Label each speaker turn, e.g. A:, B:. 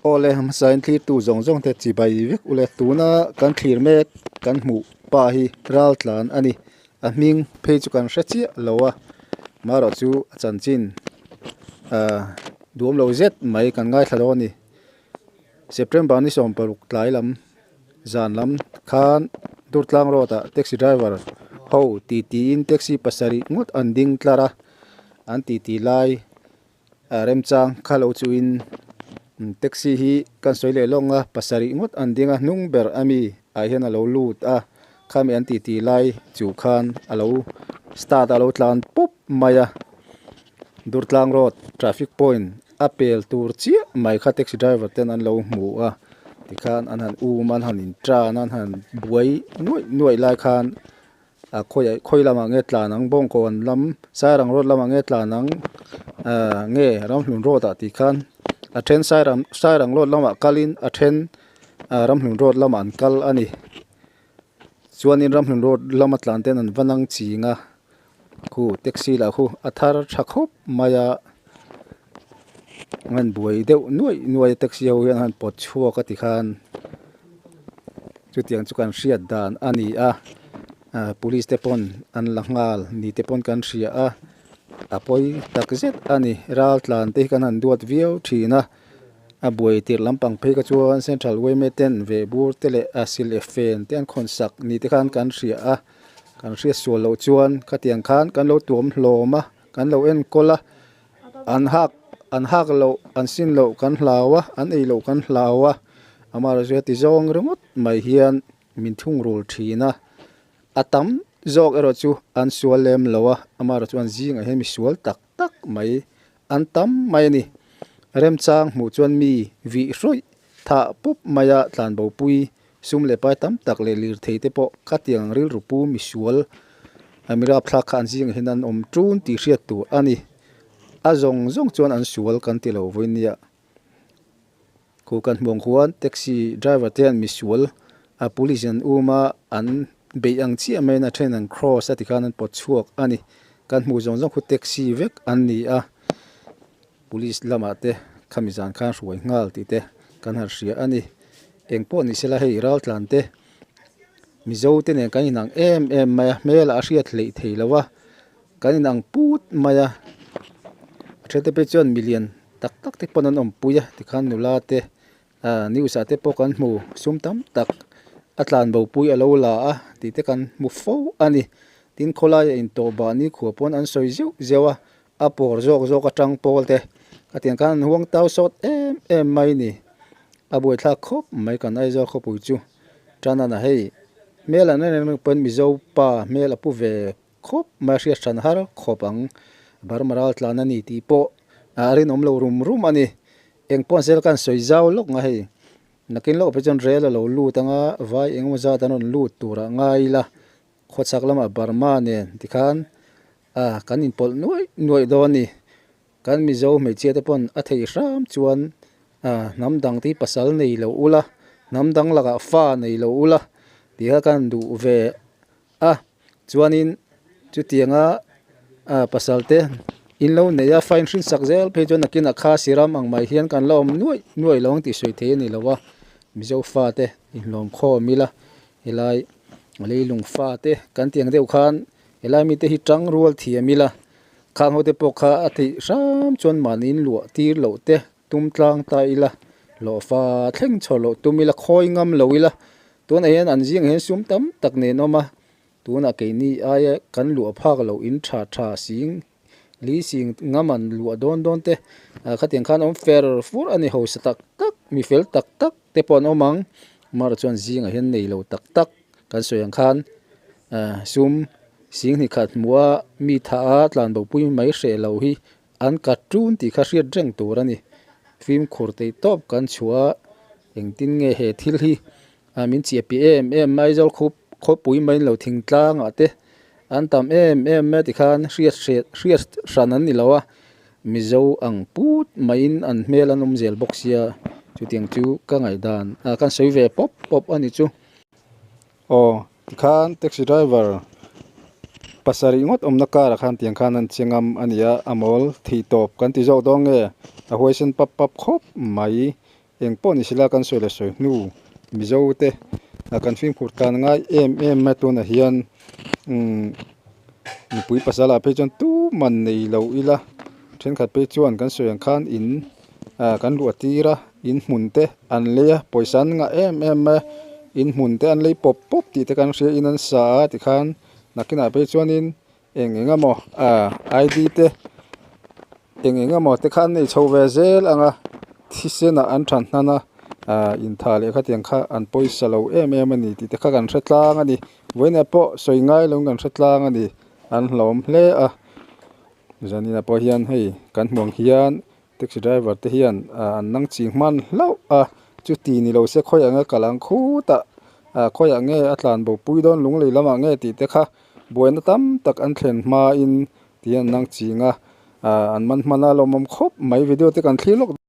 A: Aw le hmasain thlirtu zawng zawng te chibai vek ule tuna kan thlir mek kan hmuh pa hi ral tlan a ni a hming phei chu kan hre chiah lo a marawh chu a chanchin ah duhawm lo zet mai kan ngaithla dawn a ni September ni 16 tlai lam zan lam khan Durtlang road ah taxi driver ho ti tiin taxi pasarih ngawt an ding tlar a an titi lai. A remchang kha lo chuin taxi hi kan sawi leh lawng a pasarih ngawt an ding a hnung ber ami ah hian a lo lut a khami an titi lai chu khan a lo start a lo tlan pup mai a Durtlang road traffic point a pel tur chiah mai kha taxi driver ten an lo hmu a tikhan an han um a an han in tan a an han buai nuaih nuaih lai khan. A khawiah khawi lamah nge tlan ang bawngkawn lam sairang road lamah nge tlan ang ahh nge ramhlun road ah tih khan a then sairang sairang road lamah kalin a then ah ramhlun road lamah an kal a ni chuanin ramhlun road lama tlan ten an va nang ching a khu taxi lah khu a thar tha khawp mai a an buai deuh nuaih nuaih a taxi ho hian an han pawt chhuak a ti khan. Chutiang chu kan hriat dan a ni a, ah police te pawn an la nghal ni te pawn kan hria a, a pawi tak zet a ni. Ral tlan te hi kan han duat viau thin a, a buai tirh lampang phei kha chuan central yma ten ve bur te leh a sil e fen te an khawn sak ni te khan kan hria a, kan hriat sual loh chuan khatiang khan kan lo tuam hlawm a, kan lo enkawl a, an hak an hak loh an sin loh kan hlau a, an ei loh kan hlau a. Amaherawhchu heti zawng ringawt mai hian min thungrul thin a, a tam zawk erawh chu an sual lem lo a, amaherawhchu an zingah hian mi sual tak tak mai an tam mai a ni. Remchang hmuh chuan mi vih hrawih thah pup maia tlanbopui sum leh pai tam tak leh lirthei te pawh khatiang rilru pu mi sual mi rapthlak kha an zingah hian an awm tun tih hriat tur a ni. A zawng zawng chuan an sual kan ti lo vawinia. Khu kan hmuh ang khuan taxi driver te hian misual a police an um a an beih ang chiah mai in a then an cross a tikhan an pawt chhuak a ni kan hmuh zawng zawng khu taxi vek an ni a police lamah te khami zan khan hruai nghal tih te kan han hria a ni engpawh ni sela hei raltlan te mizo te nen kan inang em em mai a hmelah a hriat hleih thei lo a kan inang put mai a a then te phei chuan milian. Tak tak te pawn an awmpui a tikhan nula te ah news ah te pawh kan hmu sum tam tak a tlan bo pui a lo la a tih te kan hmu fo a ni tin khawlaia intawh bah ni khua pawn an sawi zeuh zeuh a a pawr zawk zawk atang pawl te khatiang khan an huang tau sawt em em mai a ni a buaithlak khawp mai kan Aizawl khawpui chu tan a hei hmel an en reng pawn Mizo pa hmel a pu ve Khawp mai a hriat hran har khawp ang. Burma ral tlan a ni tih pawh a rinawm lo rum rum a ni. Eng pawh zel khan sawi zau lawk nga hei. Nakin lawk phei chuan rel a lo lut anga vai engemaw zat an rawn lut turah ngai ila khawchhak lamah Burma nen tikhan a kan inpawlh nuaih nuaih dawn a ni. Kan Mizo hmeichhia te pawn a thei hram chuan a hnam dang te hi pasal nei lo ula hnam dang lakah fa nei lo ula tih kha kan duh ve a. Chuanin chutianga ah pasal te in lo nei a fine hrin sak zel phei chuan nakinah kha siram ang mai hian kan la awm nuaih nuaih lo ang tih sawi thei a ni lo a Mizo fate inhlawm khawm ila helai leilung fate kan tih ang deuh khan helai mite hi tang rual thiam ila khang ho te pawh kha a theih hram chuan mahni in luah tir loh te tum tlang ta ila hlawhfa thleng chho loh tum ila khawi ngam lo ila Tunah hian an zingah hian sum tam tak nen awm a, tunah keini aia kan luah phak loh in tha tha sing li sing ngam an luah dawn dawn te ah khatiang khan awm fer fur a ni hausa tak tak mi fel tak tak te pawh an awm ang amaherawhchu chuan zingah hian nei lo tak tak kan sawi ang khan ah sum sing hnih khat hmuh a mi tha a tlan bo pui mai hreh lo hi an kat tun tih kha hriat reng tur a ni. Fimkhur tei tawp kan chhuah a, engtin nge he thil hi min chiah piah em em mai Aizawl khup khawpui mai lo thingtlang ah te an tam em em mai a tikhan hriat hriat hriat hran an ni lo a, Mizo ang put maiin an hmel an awm zel bawk sia chutiang chu ka ngaihdan ah kan sawi ve pawp pawp a ni chu. Aw tikhan taxi driver pasarih ngawt awmna karah khan tiang khan an che ngam a ni a, a mawl thei tawp kan ti zawk dawn nge a huaisen pap pap khawp mai. Eng pawh ni sela kan sawi leh sawi hnu Mizo te kan fimkhur tan ngai em em a tunah hian umm mipui pasal ah phei chuan tuman nei lo ila thenkhat phei chuan kan sawi ang khan in ah kan luah tir a in hmun te an lei a pawisa an ngah em em a in hmun te an lei pawp pawp tih te kan hria in an sa a tikhan nakinah phei chuanin eng eng emaw ah I_D te eng eng emaw te kha an nei chho ve zel ang a thisenah an than hnan a ah intha leh khatiang kha an pawisa lo em em a ni tih te kha kan hre tlang a ni vawiinah pawh sawi ngai lo in kan hre tlang a ni an hlauhawm hle a zaninah pawh hian hei kan hmuh ang hian taxi driver te hian ah an nang ching hman hlauh a chuti ni lo se khawiah nge kal ang khutah ah khawiah nge a tlan bo pui dawn lunglei lamah nge tih te kha buaina tam tak an thlen hmain tih an nang ching a ah an man hman a lawmawm khawp mai video te kan thlir lawk.